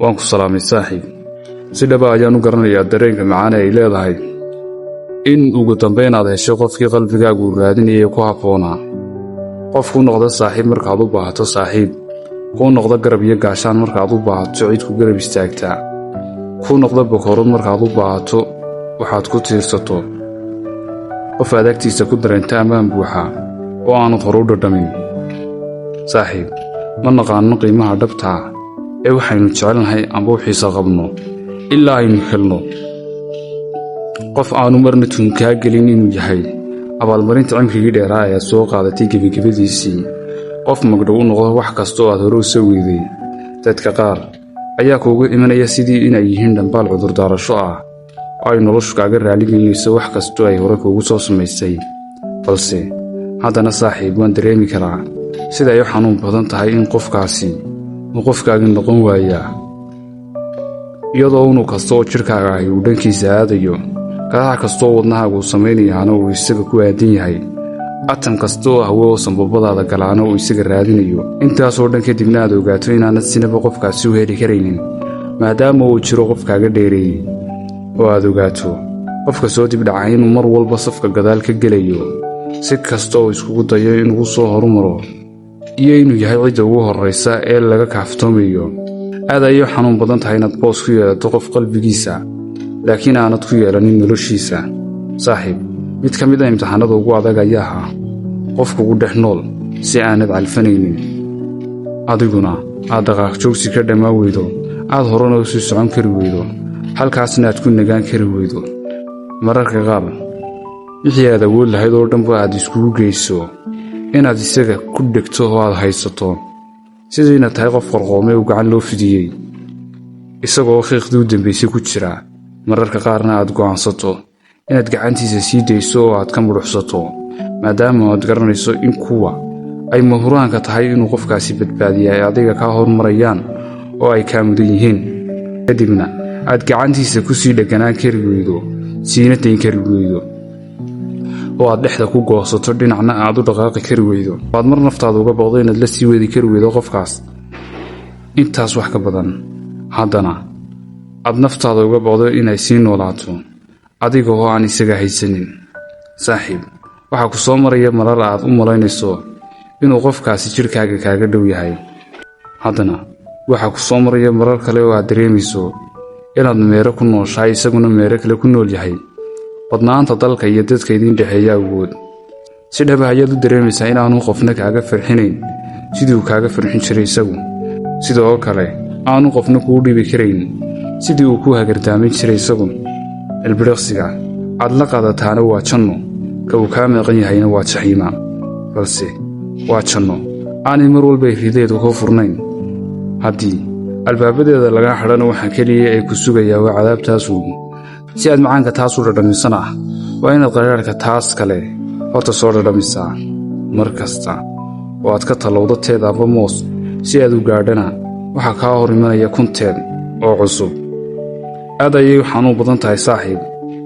Waan ku salaamay, saaxiib. Si dhaba ayaan u garanayaa dareenka macaane ay leedahay in ugu dambayn aad hesho qofkii qalbigaagu uu raadinayay ku habboonaa, qof ku noqda saaxiib markaad u baahato saaxiib, kuu noqda garab iyo gaashaan markaad u baahato cid ku garab istaagtaa, kuu noqda bakoorad markaad u baahato waxaad ku tiirsato, qof aad agtiisa ku dareenta ammaan buuxa oo aanad hore u dhadhamin. Saaxiib, ma naqaanno qiimaha dhabtaa ee waxaynu jecelnahay amba u xiisa qabno ilaa aynu helno qof aanu marna tuunkaa gelin inuu yahay abaalmarinta cimrigii dheeraa ee aad soo qaadatay gebagebadiisii, qof magdhow u noqdo wax kasta oo aad hore u soo weyday. Dadka qaar ayaa kuugu imanaya sidii inay yihiin dhambaal cudurdaarasho ah oo ay noloshu kaaga raaligelinayso wax kastoo ay hore kuugu soo samaysay. Balse haddana, saaxiib, waan dareemi karaa sida ay u xanuun badan tahay in qofkaasi uu qofkaagii noqon waayaa, iyadoo unug kasta oo jidhkaaga ahi uu dhankiisa aadayo, garaac kastaoo wadnahaagu uu samaynayaana uu isaga ku aadan yahay, atam kasta oo hawo oo sambabadaada galaana uu isaga raadinayo. Intaasoo dhan kadibna aad ogaato inaanad sinaba qofkaasi u heli karaynin, maadaama uu jiro qof kaaga dheereeyey, oo aad ogaato qofka soo dibdhacay inuu mar walba safka gadaal ka gelayo, si kasta oo iskugu dayo inuu soo horumaro iyo inuu yahay cidda ugu horraysa ee laga kaaftoomayo. Aad ayay u xanuun badan tahay inaad boos ku yeelato qof qalbigiisa, laakiin aanad ku yeelanin noloshiisa. Saaxiib, mid ka mid a imtixaanada ugu adag ayaa ah qof kugu dhex nool si aanad calfanaynin, adiguna aad dhaqaaq joogsi ka dhammaan weydo, aad horena u sii socon kari weydo, halkaasna aad ku nagaan kari weydo. Mararka qaar wixii aad awood lahayd oo dhanba aad iskugu geyso inaad isaga ku dhegto oo aad haysato, sidiina tahay qof qarqoomay uu gacan loo fidiyey isagoo qiiqdii u dambaysay ku jira. Mararka qaarna aad go'aansato inaad gacantiisa sii dayso oo aad ka mudhuxsato, maadaama aad garanayso in kuwa ay mahuraanka tahay inuu qofkaasi badbaadiya ay adiga kaa hormarayaan oo ay kaa mudan yihiin. Kadibna aad gacantiisa ku sii dhegganaan kari weydo, siina dayn kari weydo, oo aad dhexda ku goosato, dhinacna aad u dhaqaaqi kari weydo. Aad mar naftaada uga boqdo inaad la sii wadi kari weydo qofkaas intaas wax ka badan, haddana aad naftaada uga boqdo inay sii noolaato adiga oo aan isaga haysanin. Saaxiib, waxaa ku soo maraya marar aad u malaynayso inuu qofkaasi jidhkaaga kaaga dhow yahay, haddana waxaa ku soo maraya marar kale oo aad dareemayso inaad meero ku nooshahay, isaguna meero kale ku nool yahay, badnaanta dalka iyo dadka idiin dhexeeya awood. Si dhaba ayaad u dareemaysaa inaanu qofna kaaga farxinayn sidii uu kaaga farxin jiray isagu, sidoo kale aanu qofna kuu dhibi karayn sidii uu ku hagardaamin jiray isagu. Ilbiriqsiga aad la qaadataana waa janno, ka uu kaa meeqan yahayna waa jaxiima. Balse waa janno aanay mar walba rideedu ka furnayn. Haddii albaabadeeda lagaa xidhana, waxaa keliya ay ku sugayaa waa cadaabtaasu. Si aad macaanka taas u dhadhamisana, waa inaad qadhaadhka taas kale horta soo dhadhamisaa. Mar kasta oo aad ka tallowdo teed amba moos si aad u gaadhana, waxaa kaa hor imanaya 1000 teed oo cusub. Aad ayay u xanuun badan tahay, saaxiib,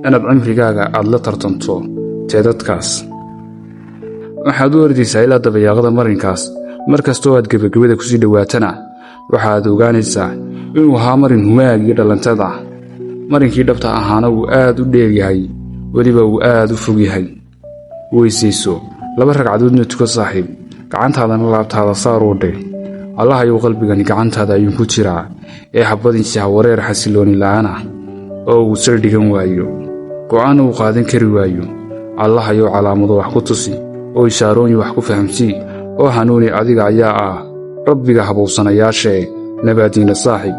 inaad cimrigaaga aad la tartanto teedadkaas. Waxaad u ordaysaa ilaa dabayaaqada marinkaas. Mar kasta oo aad gebagabada kusii dhowaatana, waxaad ogaanaysaa inuu ahaa marin humaag iyo dhalanteed ah, marinkii dhabta ahaana uu aad u dheer yahay, weliba uu aad u fog yahay. Weysayso, laba ragcadoodna tuko, saaxiib, gacantaadana laabtaada saaruu dheh: "Allahayou, qalbigani gacantaada ayuu ku jiraa ee habadin jahawareer xasilooni la'aan ah oo uu saldhigan waayo, go'aanna uu qaadan kari waayo. Allahayow, calaamado wax ku tusi oo ishaarooyin wax ku fahamsii oo hanuuni. Adiga ayaa ah rabbiga habowsanayaashee." Nabaadiina, saaxiib.